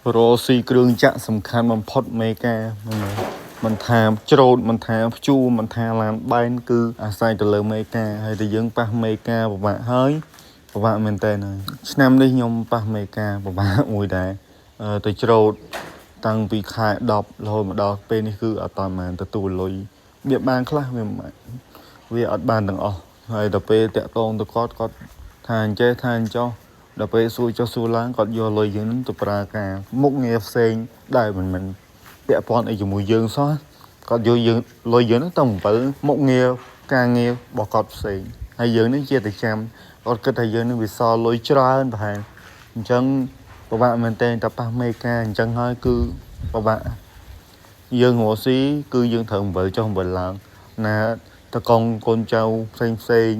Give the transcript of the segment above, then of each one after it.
រកស៊ីគ្រឿងចាក់សំខាន់បំផុតមេការហ្នឹងហើយមិនថាច្រូតមិនថាព្យួរមិនថាឡានបែនគឺអាស្រ័យទៅលើមេការហើយតែយើងប៉ះមេការពិបាកហើយពិបាកមែនតើហើយឆ្នាំនេះខ្ញុំប៉ះមេការពិបាកមួយដែរទៅច្រូតតាំងពីខែ10រហូតមកដល់ពេលនេះគឺអត់តាមបានទទួលលុយវាបានខ្លះវាមិនវាអត់បានទាំងអស់ហើយដល់ពេលតាក់តងទៅគាត់គាត់ថាអញ្ចេះថាអញ្ចោះ ដល់ពេលសួរចុះសួរឡើងគាត់យកលុយយើងនឹងទៅប្រើការមុខងារផ្សេងដែលមិនមិនពាក់ព័ន្ធអីជាមួយយើងសោះគាត់យកយើងលុយយើងនឹងទៅអំពិលមុខងារការងាររបស់គាត់ផ្សេងហើយយើងនឹងជាតែចាំគាត់គិតថាយើងនឹងវាសល់លុយច្រើនប្រហែលអញ្ចឹងពិបាកមែនទែនតែប៉ះមេការអញ្ចឹងហើយគឺពិបាកយើងរកស៊ីគឺយើងត្រូវអំពិលចុះអំពិលឡើងណាតកងកូនចៅផ្សេងផ្សេង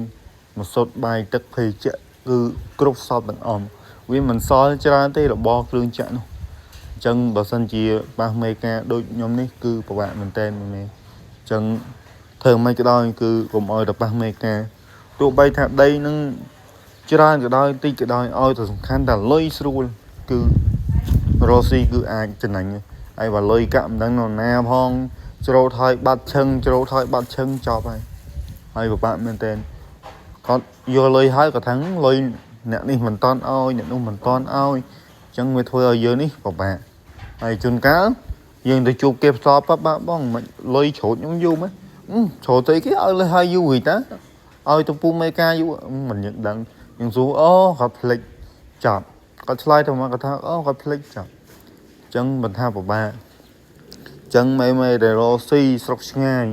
មកសុទ្ធបាយទឹកភេសជ្ជៈគឺគ្រប់សពទាំងអស់វាមិនសល់ច្រើនទេរបស់គ្រឿងចាក់នោះអញ្ចឹងបើសិនជាប៉ះមេការដូចខ្ញុំនេះគឺពិបាកមែនតើមែនអញ្ចឹងធ្វើមិនក៏ដោយគឺកុំឲ្យតែប៉ះមេការទោះបីថាដីនឹងច្រើនក៏ដោយតិចក៏ដោយឲ្យតែសំខាន់តែលុយស្រួលគឺរកស៊ីគឺអាចចំណេញហើយបើលុយកាក់មិនដឹងនរណាផងច្រូតហើយបាត់ឈឹងច្រូតហើយបាត់ឈឹងចប់ហើយហើយពិបាកមែនតើគាត់យកលុយហើយគាត់ថាលុយអ្នកនេះមិនតន់ឲ្យអ្នកនោះមិនតន់ឲ្យអញ្ចឹងវាធ្វើឲ្យយើងនេះពិបាកហើយជួនកាលយើងទៅជួបគេផ្ទាល់ប៉ាបាក់បងមិនលុយច្រូតខ្ញុំយូរមែនច្រូតទៅគេឲ្យលុយហើយយូរហីតាឲ្យទៅពូមេការយូរមិនយើងដឹងយើងសួរអូគាត់ភ្លេចចប់គាត់ឆ្លើយទៅមកគាត់ថាអូគាត់ភ្លេចចប់អញ្ចឹងមិនថាពិបាកអញ្ចឹងមេមេដែលរកស៊ីស្រុកឆ្ងាយ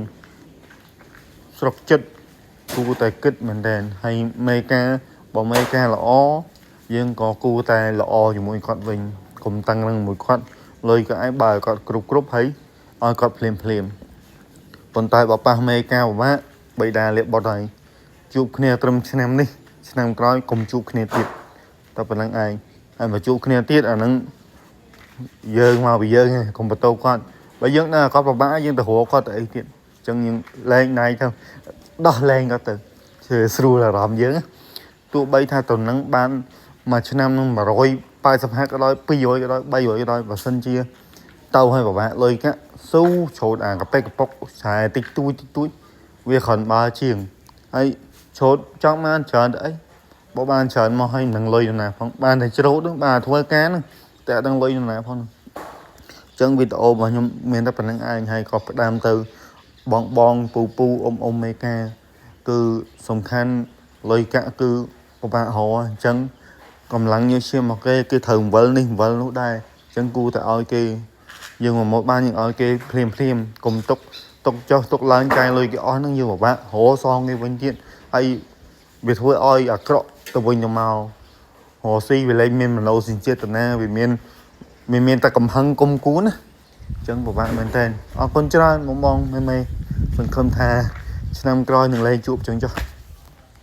ស្រុកចិត្តគួរតែគិតមែនតើហើយមេការបើមេការល្អយើងក៏គួរតែល្អជាមួយគាត់វិញកុំតាំងរឹងមួយគាត់លុយក៏អាចបើគាត់គ្រប់គ្រប់ហើយឲ្យគាត់ភ្លាមភ្លាមប៉ុន្តែបើប៉ះមេការពិបាកបៃតាលាបត់ហើយជួបគ្នាត្រឹមឆ្នាំនេះឆ្នាំក្រោយកុំជួបគ្នាទៀតតែប៉ុណ្្នឹងឯងហើយបើជួបគ្នាទៀតអាហ្នឹងយើងមកពីយើងឯងកុំបន្ទោគាត់បើយើងដឹងគាត់ពិបាកយើងទៅរកគាត់ទៅអីទៀតអញ្ចឹងយើងលែងណៃទៅដោះលែងគាត់ទៅជឿស្រួលអារម្មណ៍យើងណាទោះបីថាតំណឹងបានមួយឆ្នាំនឹង185ក៏ដោយ200ក៏ដោយ300ក៏ដោយបើសិនជាទៅឲ្យពិបាកលុយកាក់ស៊ូច្រូតអាកាពេកកពុកឆែតិចតួចតិចតួចវាគ្រាន់បើជាងហើយច្រូតចង់បានច្រើនទៅអីបើបានច្រើនមកឲ្យមិនដឹងលុយនរណាផងបានតែច្រូតហ្នឹងបានធ្វើការហ្នឹងតែអត់ដឹងលុយនរណាផងអញ្ចឹងវីដេអូរបស់ខ្ញុំមានតែប៉ុណ្្នឹងឯងហើយក៏ផ្ដាំទៅបងបងពូពូអ៊ំអ៊ំមេការគឺសំខាន់លុយកាក់គឺពិបាករកអញ្ចឹងកម្លាំងញើសឈាមមកគេគេត្រូវអំវិលនេះអំវិលនោះដែរអញ្ចឹងគួរតែឲ្យគេយើងមកមកបានយើងឲ្យគេភ្លាមភ្លាមកុំទុកទុកចុះទុកឡើងចាយលុយគេអស់ហ្នឹងយើងពិបាករកសងគេវិញទៀតហើយវាធ្វើឲ្យអាក្រក់ទៅវិញទៅមករកស៊ីវាលែងមានមនោសញ្ចេតនាវាមានវាមានតែកំហឹងគុំគួនណាអញ្ចឹងពិបាកមែនតើអរគុណច្រើនបងបងមេមេសង្ឃឹមថាឆ្នាំក្រោយនឹងលែងជួបចឹងចុះ